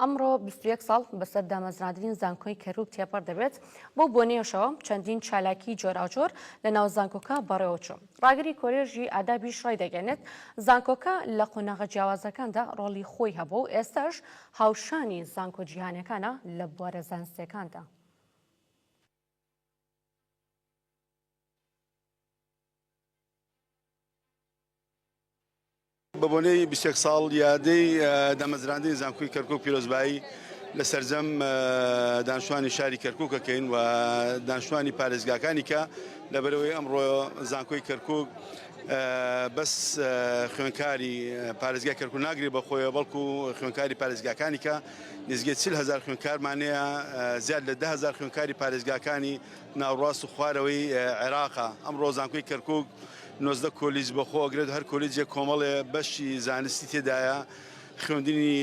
ئەمڕۆ 21 ساڵ بەسەر دامەزراندنی زانکۆی کەرکوک تێپەڕ دەبێت، بەو بۆنەیەشەوە چەندین چالاکیی جۆراوجۆر لەناو زانکۆکە بەڕێوەچوو. ڕاگری کۆلێژی ئادابیش ڕایدەگەیەنێت، زانکۆکە لە قۆناغە جیاوازەکاندا ڕۆڵی خۆی هەبووە و ئێستاش هاوشانی زانکۆ جیهانیەکانە لە بوارە زانستیەکاندا. بە بۆنەی 21 ساڵ یادەی دامەزراندنی زانکۆی کەرکوک پیرۆزبایی لە سەرجەم دانیشتوانی شاری کەرکوک ئەکەین و دانیشتوانی پارێزگاکانی کە لەبەرەوەی ئەمڕۆ زانکۆی کەرکوک بەس خوێنکاری پارێزگای کەرکوک ناگرێ بە خۆیەوە بەڵکو خوێنکاری پارێزگاکانی کە نزیکەی 40 هەزار خوێنکارمانەیە زیاد لە 10 هەزار خوێنکاری پارێزگاکانی ناوڕاست و خوارەوەی عێراقە ئەمڕۆ زانکۆی کەرکوک 19 کۆلیج بەخۆ ئەگرێت هەر کۆلیجێک کۆمەڵێ بەشی زانستی تێدایە خوێندنی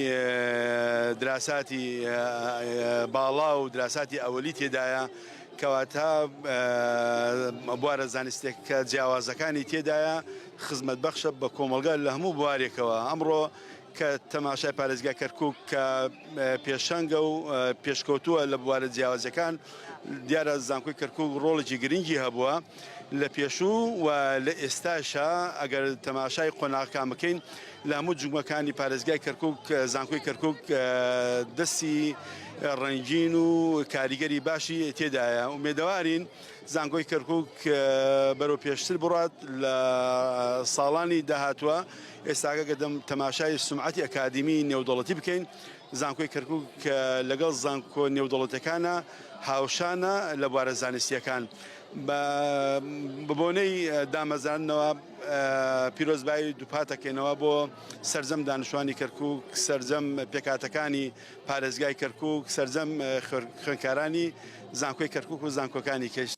دراساتی باڵا و دراساتی ئەوەلی تێدایە کەواتە بوارە زانستێکە جیاوازەکانی تێدایە خزمەت بەخشە بە کۆمەڵگا لە هەموو بوارێکەوە ئەمڕۆ کە تەماشای پارێزگای کەرکک کە پێشەنگە و پێشکەوتووە لە بوارە جیاوازەکان دیارە زانکۆی کەرکک ڕۆڵێکی گرنگی هەبووە لە پێشوو و لە ئێستاشا ئەگەر تەماشای قۆناغەکان بکەین لە هەموو جوگمەکانی پارێزگای کەرکک زانکۆی کەرکک دەستی ڕەنگین و کاریگەری باشی تێدایە ئومێدەوارین زانکۆی کەرکک بەرەو پێشتر بڕات لە ساڵانی داهاتوە ئێستاکە گەدەم تەماشای سمعەتی ئەکادیمی نێودەوڵەتی بکەین زانکۆی کەرکک لەگەڵ زانکۆ نێودەوڵەتەکانە هاوشانە لە بوارە زانستیەکان بە بۆنەی دامەزراندنەوە پیرۆزبایی دووپاتەکەینەوە بۆ سەرجەم دانیشتوانی کەرکوک، سەرجەم پێکهاتەکانی پارێزگای کەرکوک، سەرجەم خوێندکارانی زانکۆی کەرکوک و زانکۆکانی کەش.